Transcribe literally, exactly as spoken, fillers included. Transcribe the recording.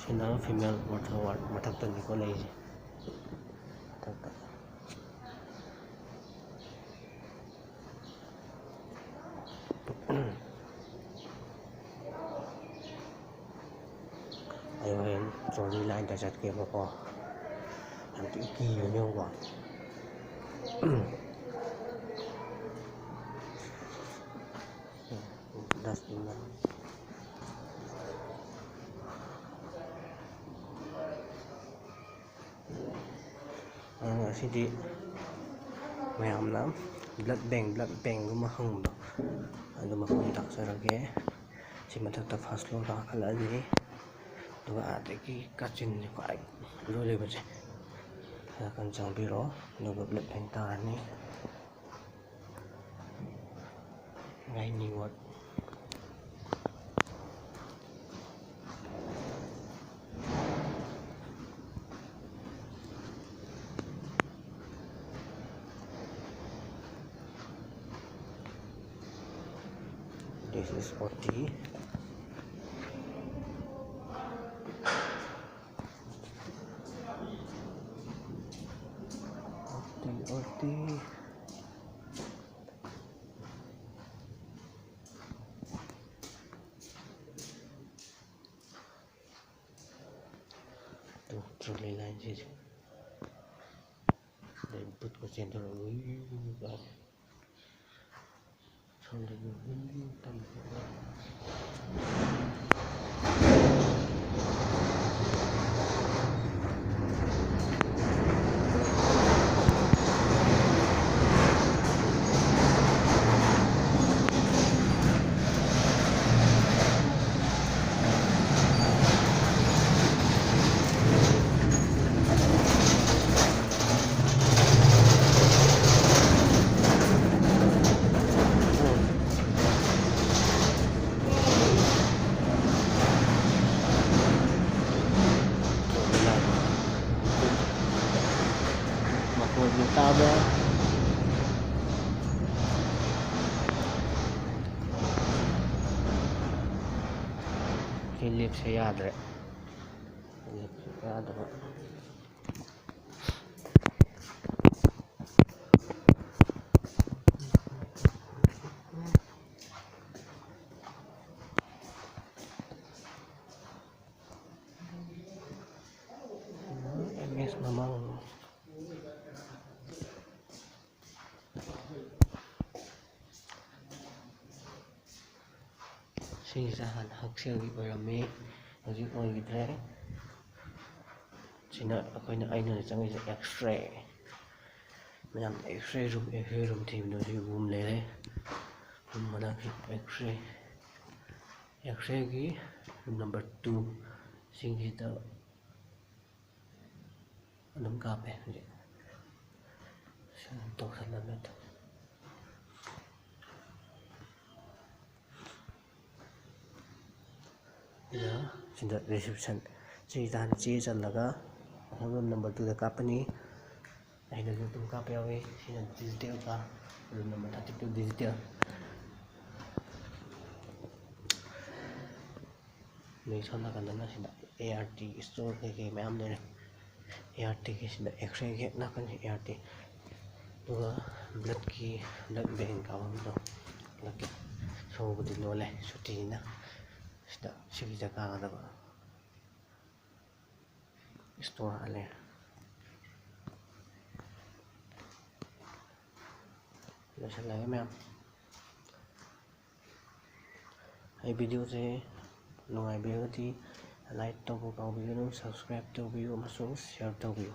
ꯁꯤꯅ female mortal ward ꯃꯊꯛꯇꯅꯤꯀꯣ ꯂꯩꯔꯤꯁꯦ꯫ ꯃꯊꯛꯇ꯫ ꯑꯩ ꯍꯣꯔꯦꯟ trolley line ꯗ ꯆꯠꯀꯦꯕꯀꯣ꯫ ꯌꯥꯝ ꯊꯤ ꯀꯤꯕꯅꯦꯕꯀꯣ꯫ Dustbin ꯗ꯫ ꯑꯗꯨꯅ ꯑꯁꯤꯗꯤ ꯃꯌꯥꯝꯅ blood bank, blood bank ꯒꯨꯝꯕ ꯍꯪꯕꯗꯣ, ꯑꯗꯨ ꯃꯐꯝ ꯇꯥꯛꯆꯔꯒꯦ꯫ ꯁꯤ ꯃꯊꯛꯇ first floor ꯀꯥꯈꯠꯂꯛꯑꯅꯤ꯫ ꯑꯗꯨꯒ ꯑꯥꯗꯒꯤ ꯀꯥꯆꯤꯟꯁꯦ ꯈ꯭ꯋꯥꯏ ꯂꯣꯏ ꯂꯩꯕꯁꯦ, ꯅꯥꯀꯟ ꯆꯪꯕꯤꯔꯣ꯫ ꯑꯗꯨꯒ blood bank ꯇꯥꯔꯅꯤ꯫ Gynae ward꯫ This is O T. O T, O T. Two, trolley line ꯁꯤꯁꯦ꯫ ꯑꯗꯩ ꯕꯨꯠꯀ ꯆꯦꯟꯊꯣꯔꯛꯑꯒ ꯎꯏ ꯎꯏ ꯎꯏ ꯎꯏ ꯀꯥꯏ꯫ ꯁꯣꯝꯗꯒꯤ ꯎꯏ ꯎꯏ ꯎꯏ ꯇꯝꯊꯣꯛꯑꯒ꯫ ꯃꯈꯣꯟꯁꯦ ꯇꯥꯕ꯭ꯔꯥ? ꯁꯤ lift ꯁꯦ ꯌꯥꯗ꯭ꯔꯦ꯫ ꯌꯥꯗꯕ꯫ ꯑꯦꯝ ꯑꯦꯁ ꯃꯃꯥꯡ꯫ ꯁꯤꯒꯤꯁꯦ ꯍꯥꯟꯅ ꯍꯛꯁꯦꯜꯒꯤ ꯑꯣꯏꯔꯝꯃꯤ, ꯍꯧꯖꯤꯛ ꯑꯣꯏꯈꯤꯗ꯭ꯔꯦ꯫ ꯁꯤꯅ ꯑꯩꯈꯣꯏꯅ, ꯑꯩꯅ ꯆꯪꯉꯤꯁꯦ ꯑꯦꯛꯁꯔꯦ꯫ ꯃꯌꯥꯝ ꯑꯦꯛꯁꯔꯦ ꯔꯨꯝ, ꯑꯦꯛꯁꯔꯦ ꯔꯨꯝ ꯊꯤꯕꯗꯣ ꯁꯤ ꯔꯨꯝ ꯂꯩꯔꯦ꯫ ꯔꯨꯝ ꯃꯅꯥꯛꯁꯤ ꯑꯦꯛꯁꯔꯦ, ꯑꯦꯛꯁꯔꯦꯒꯤ ꯔꯨꯝ ꯅꯝꯕꯔ ꯇꯨ꯫ ꯁꯤꯒꯤꯁꯤꯗ ꯑꯗꯨꯝ ꯀꯥꯞꯄꯦ ꯍꯧꯖꯤꯛ꯫ ꯁꯤ ꯑꯗꯨꯝ ꯇꯧꯁꯜꯂꯒ ꯑꯗꯨꯝ꯫ ꯁꯤꯗ, ꯁꯤꯗ reception꯫ ꯁꯤꯗ ꯍꯥꯟꯅ ꯆꯦ ꯆꯜꯂꯒ room number two ꯗ ꯀꯥꯞꯄꯅꯤ꯫ ꯑꯩꯅꯁꯨ ꯑꯗꯨꯝ ꯀꯥꯞꯄ ꯌꯥꯎꯏ꯫ ꯁꯤꯅ digital ꯀꯥ, room number thirty two digital꯫ ꯑꯗꯩ ꯁꯣꯝ ꯅꯥꯀꯟꯗꯅ ꯁꯤꯗ A R T store ꯀꯩꯀꯩ ꯃꯌꯥꯝ ꯂꯩꯔꯦ꯫ A R T ꯒꯤꯁꯤꯗ X-ray ꯒꯤ ꯅꯥꯀꯟꯁꯤ A R T꯫ ꯑꯗꯨꯒ blood ꯀꯤ, blood bank ꯀꯥꯞꯐꯝꯗꯣ, blood ꯀꯤ꯫ ꯁꯣꯕꯨꯗꯤ ꯂꯣꯜꯂꯦ, ꯁꯨꯇꯤꯅꯤꯅ꯫ ꯁꯤꯗ, ꯁꯤꯒꯤꯗ ꯀꯥꯒꯗꯕ store ꯑꯃ ꯂꯩꯔꯦ꯫ ꯂꯣꯏꯁꯤꯜꯂꯒꯦ ꯃꯌꯥꯝ꯫ ꯑꯩ video ꯁꯦ ꯅꯨꯡꯉꯥꯏꯕꯤꯔꯒꯗꯤ like ꯇꯧꯕ ꯀꯥꯎꯕꯤꯒꯅꯨ, subscribe ꯇꯧꯕꯤꯌꯨ ꯑꯃꯁꯨꯡ share ꯇꯧꯕꯤꯌꯨ꯫